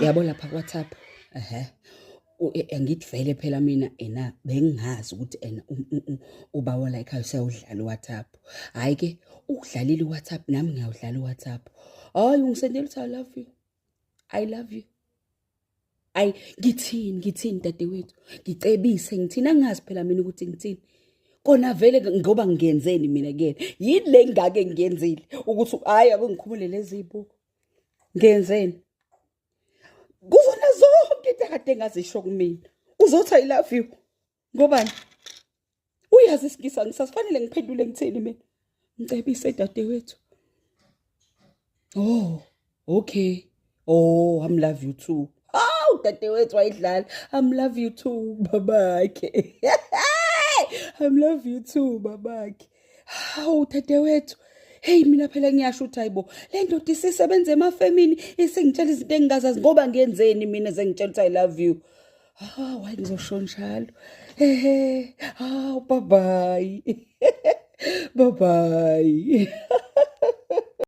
Yabo lapha ku-WhatsApp, ehhe. Angithi vele phela mina ena bengingazi ukuthi ena ubaba la ekhaya useyawudlala uWhatsApp. Hhayi-ke ukudlalile uWhatsApp nami ngiyawudlala uWhatsApp. Hhayi ungisendela ukuthi I love you. I love you. Ayi ngithini ngithini dadewethu? Ngicebise ngithini angazi phela mina ukuthi ngithini. Kona vele ngoba ngiyenzeni mina kuyena. Yini le ngake ngiyenzile ukuthi hhayi ake ngikhumule lezi zibuko. Ngenzeni? Kuzona zonke into akade ngazisho kumina. Uzothi I love you. Ngobani? Uyazi isingisi angisasifanele ngiphendule ngithini mina. Ngicebise dadewethu. Oh, okay. Oh, I'm love you too. Hawu dadewethu wayidlala. I'm love you too babakhe. I'm love you too babakhe. Hawu dadewethu. Hey mina phela ngiyasho ukuthi hayibo le ndoda isisebenza emafemini isingitshela izinto engingazazi ngoba ngiyenzeni mina sengitshela ukuthi I love you. Ah, hayi ngizosho njalo. Ehe. Hawu bye bye. Bye bye.